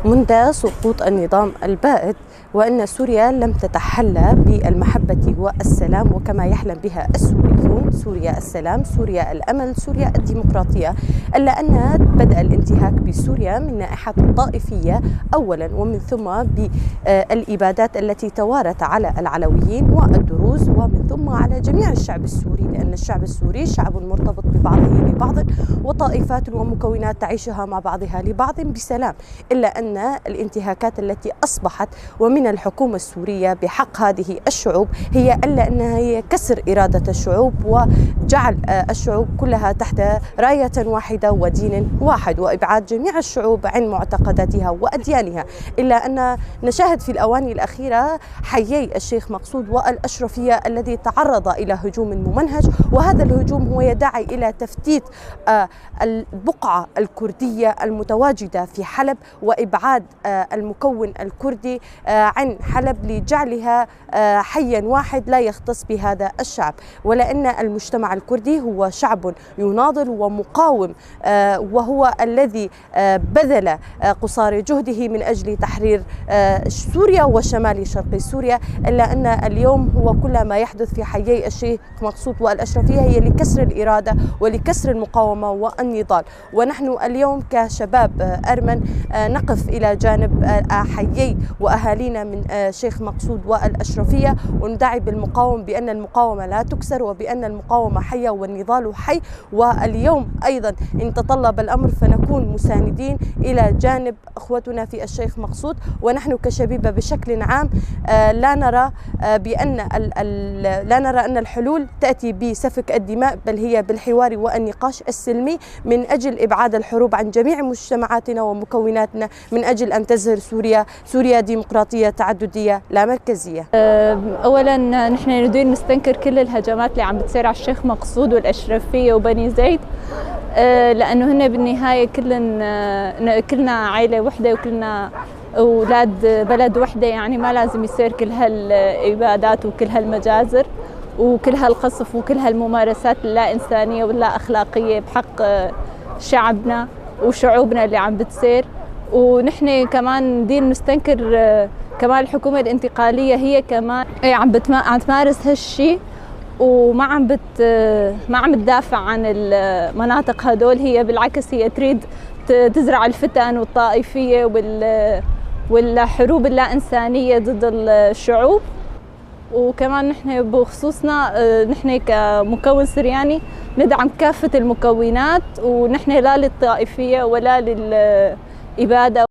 منذ سقوط النظام البائد، وأن سوريا لم تتحلى بالمحبة والسلام وكما يحلم بها السوريون، سوريا السلام، سوريا الأمل، سوريا الديمقراطية، إلا أن بدأ الانتهاك بسوريا من ناحية الطائفية أولا، ومن ثم بالإبادات التي توارت على العلويين والدروز، ومن ثم على جميع الشعب السوري، لأن الشعب السوري شعب مرتبط ببعضه لبعض، وطائفات ومكونات تعيشها مع بعضها لبعض بسلام. إلا أن الانتهاكات التي أصبحت ومن الحكومة السورية بحق هذه الشعوب هي ألا أنها هي كسر إرادة الشعوب وجعل الشعوب كلها تحت راية واحدة ودين واحد، وإبعاد جميع الشعوب عن معتقداتها وأديانها. إلا أن نشاهد في الأواني الأخيرة حيي الشيخ مقصود والأشرفية الذي تعرض إلى هجوم ممنهج، وهذا الهجوم هو يدعي إلى تفتيت البقعة الكردية المتواجدة في حلب وإبعاد المكون الكردي عن حلب لجعلها حيا واحد لا يختص بهذا الشعب. ولأن المجتمع الكردي هو شعب يناضل ومقاوم، وهو الذي بذل قصارى جهده من أجل تحرير سوريا وشمال شرق سوريا. إلا أن اليوم هو كل ما يحدث في حيي الشيخ مقصود والأشرفية هي لكسر الإرادة ولكسر المقاومة والنضال. ونحن اليوم كشباب أرمن نقف إلى جانب حيي وأهالينا من شيخ مقصود والأشرفية، وندعي بالمقاومة، بأن المقاومة لا تكسر، وبأن المقاومة حية والنضال حي. واليوم أيضا إن تطلب الأمر فنكون مساندين إلى جانب أخوتنا في الشيخ مقصود. ونحن كشبيبة بشكل عام لا نرى بأن لا نرى أن الحلول تأتي بسفك الدماء، بل هي بالحوار والنقاش السلمي من أجل إبعاد الحروب عن جميع مجتمعاتنا ومكوناتنا، من أجل أن تزهر سوريا ديمقراطية تعددية لا مركزية. أولا نحن نريد نستنكر كل الهجمات اللي عم بتصير على الشيخ مقصود والأشرفية وبني زيد، لأنه هن بالنهاية كلنا عائلة وحدة وكلنا أولاد بلد وحدة، يعني ما لازم يصير كل هالإبادات وكل هالمجازر وكل هالقصف وكل هالممارسات اللا إنسانية واللا أخلاقية بحق شعبنا وشعوبنا اللي عم بتصير. ونحن كمان دين نستنكر كمان الحكومة الانتقالية هي كمان عم تمارس هالشي وما عم تدافع عن المناطق هدول، هي بالعكس هي تريد تزرع الفتن والطائفية والحروب اللا إنسانية ضد الشعوب. وكمان نحن بخصوصنا نحن كمكون سرياني ندعم كافة المكونات، ونحن لا للطائفية ولا للإبادة.